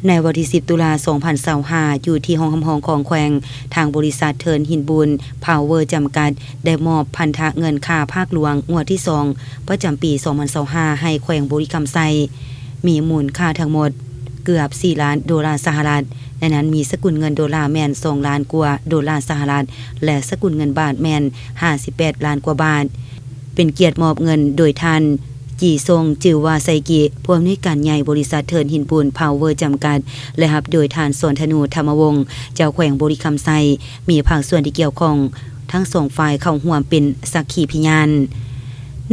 ໃນວັນທີສິບ ຕຸລາ ສອງພັນຊາວຫ້າ ຢູ່ທີ່ຫ້ອງຮັບຮອງຂອງແຂວງ, ທາງບໍລິສັດເທີນຫີນບູນ ພາວເວີ ຈຳກັດ ໄດ້ມອບພັນທະເງິນຄ່າພາກຫຼວງງວດທີສອງ ປະຈຳປີສອງພັນຊາວຫ້າ ໃຫ້ແຂວງບໍລິຄຳໄຊ, ມີມູນຄ່າທັງໝົດເກືອບສີ່ລ້ານໂດລາສະຫະລັດ, ໃນນັ້ນມີສະກຸນເງິນໂດລາແມ່ນສອງລ້ານກວ່າໂດລາສະຫະລັດ ແລະ ສະກຸນເງິນບາດແມ່ນຫ້າສິບແປດລ້ານກວ່າບາດ. ເປັນກຽດມອບເງິນໂດຍທ່ານ ຈີຊົງ ຈື່ວາໄຊກິ ຜູ້ອຳນວຍການໃຫຍ່ບໍລິສັດເທີນຫີນບູນ ພາວເວີ ຈຳກັດ ແລະ ຮັບໂດຍທ່ານ ສອນທະນູ ທຳມະວົງ ເຈົ້າແຂວງບໍລິຄຳໄຊ, ມີພາກສ່ວນທີ່ກ່ຽວຂ້ອງທັງສອງຝ່າຍເຂົ້າຮ່ວມເປັນສັກຂີພະຍານ.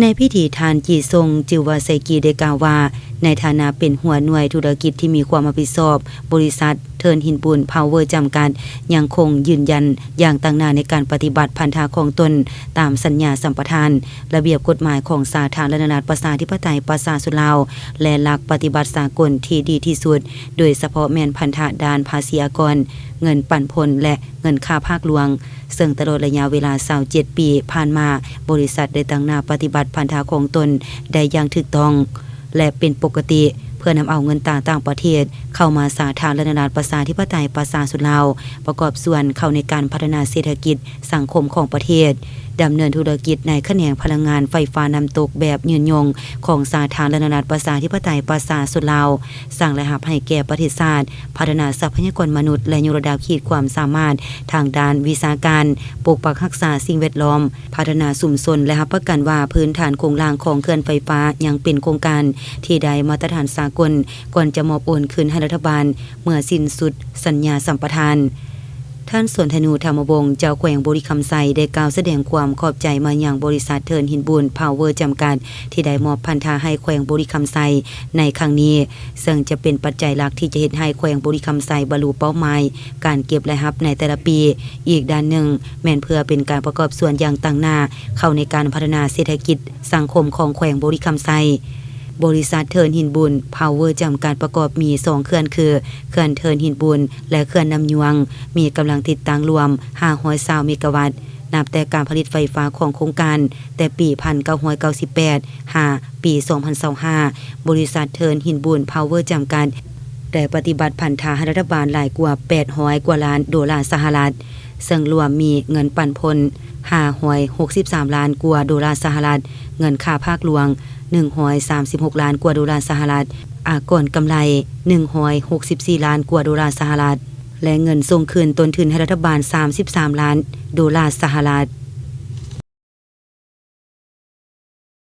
ໃນພິທີ ທ່ານ ຈີຊົງ ຈື່ວາໄຊກິ ໄດ້ກ່າວວ່າ, ໃນຖານະເປັນຫົວໜ່ວຍທຸລະກິດທີ່ມີຄວາມຮັບຜິດຊອບ, ບໍລິສັດ ເທີນຫີນບູນ ພາວເວີ ຈຳກັດ ຍັງຄົງຢືນຢັນຢ່າງຕັ້ງໜ້າໃນການປະຕິບັດພັນທະຂອງຕົນຕາມສັນຍາສຳປະທານ, ລະບຽບກົດໝາຍຂອງສາທາລະນະລັດ ປະຊາທິປະໄຕ ປະຊາຊົນລາວ ແລະ ຫຼັກປະຕິບັດສາກົນທີ່ດີທີ່ສຸດ, ໂດຍສະເພາະແມ່ນພັນທະດ້ານພາສີອາກອນ, ເງິນປັນຜົນ ແລະ ເງິນຄ່າພາກຫຼວງ, ເຊິ່ງຕະຫຼອດໄລຍະເວລາຊາວເຈັດປີຜ່ານມາ, ບໍລິສັດໄດ້ຕັ້ງໜ້າປະຕິບັດພັນທະຂອງຕົນໄດ້ຢ່າງຖືກຕ້ອງ ແລະ ເປັນປົກກະຕິ ເພື່ອນຳເອົາເງິນຕາຕ່າງປະເທດເຂົ້າມາສາທາລະນະລັດ ປະຊາທິປະໄຕ ປະຊາຊົນລາວ, ປະກອບສ່ວນເຂົ້າໃນການພັດທະນາເສດຖະກິດສັງຄົມຂອງປະເທດ, ດຳເນີນທຸລະກິດໃນຂະແໜງພະລັງງານໄຟຟ້ານ້ຳຕົກແບບຍືນຍົງຂອງສາທາລະນະລັດ ປະຊາທິປະໄຕ ປະຊາຊົນລາວ, ສ້າງລາຍຮັບໃຫ້ແກ່ປະເທດຊາດ, ພັດທະນາຊັບພະຍາກອນມະນຸດ ແລະ ຍົກລະດັບຂີດຄວາມສາມາດທາງດ້ານວິຊາການ, ປົກປັກຮັກສາສິ່ງແວດລ້ອມ, ພັດທະນາຊຸມຊົນ ແລະ ຮັບປະກັນວ່າພື້ນຖານໂຄງລ່າງຂອງເຂື່ອນໄຟຟ້າຍັງເປັນໂຄງການທີ່ໄດ້ມາດຕະຖານສາກົນ, ກ່ອນຈະມອບໂອນຄືນໃຫ້ລັດຖະບານເມື່ອສິ້ນສຸດສັນຍາສຳປະທານ. ທ່ານ ສວນທະນູ ທຳມະວົງ ເຈົ້າແຂວງບໍລິຄຳໄຊ ໄດ້ກ່າວສະແດງຄວາມຂອບໃຈມາຍັງບໍລິສັດເທີນຫີນບູນ ພາວເວີ ຈຳກັດ ທີ່ໄດ້ມອບພັນທະໃຫ້ແຂວງບໍລິຄຳໄຊໃນຄັ້ງນີ້, ເຊິ່ງຈະເປັນປັດໄຈຫຼັກທີ່ຈະເຮັດໃຫ້ແຂວງບໍລິຄຳໄຊບັນລຸເປົ້າໝາຍການເກັບລາຍຮັບໃນແຕ່ລະປີ. ອີກດ້ານໜຶ່ງ ແມ່ນເພື່ອເປັນການປະກອບສ່ວນຢ່າງຕັ້ງໜ້າເຂົ້າໃນການພັດທະນາເສດຖະກິດສັງຄົມຂອງແຂວງບໍລິຄຳໄຊ. ບໍລິສັດເທີນຫີນບູນ ພາວເວີ ຈຳກັດ ປະກອບມີສອງເຂື່ອນຄື ເຂື່ອນເທີນຫີນບູນ ແລະ ເຂື່ອນນ້ຳຍວງ, ມີກຳລັງຕິດຕັ້ງລວມຫ້າຮ້ອຍຊາວເມກາວັດ. ນັບແຕ່ການຜະລິດໄຟຟ້າຂອງໂຄງການແຕ່ປີພັນເກົ້າຮ້ອຍເກົ້າສິບແປດ ຫາປີສອງພັນຊາວຫ້າ ບໍລິສັດເທີນຫີນບູນ ພາວເວີ ຈຳກັດ ໄດ້ປະຕິບັດພັນທະໃຫ້ລັດຖະບານຫຼາຍກວ່າແປດຮ້ອຍກວ່າລ້ານໂດລາສະຫະລັດ, ເຊິ່ງລວມມີເງິນປັນຜົນຫ້າຮ້ອຍຫົກສິບສາມລ້ານກວ່າໂດລາສະຫະລັດ, ເງິນຄ່າພາກຫຼວງໜຶ່ງຮ້ອຍສາມສິບຫົກລ້ານກວ່າໂດລາສະຫະລັດ, ອາກອນກຳໄລໜຶ່ງຮ້ອຍຫົກສິບສີ່ລ້ານກວ່າໂດລາສະຫະລັດ ແລະ ເງິນສົ່ງຄືນຕົ້ນທຶນໃຫ້ລັດຖະບານສາມສິບສາມລ້ານໂດລາສະຫະລັດ.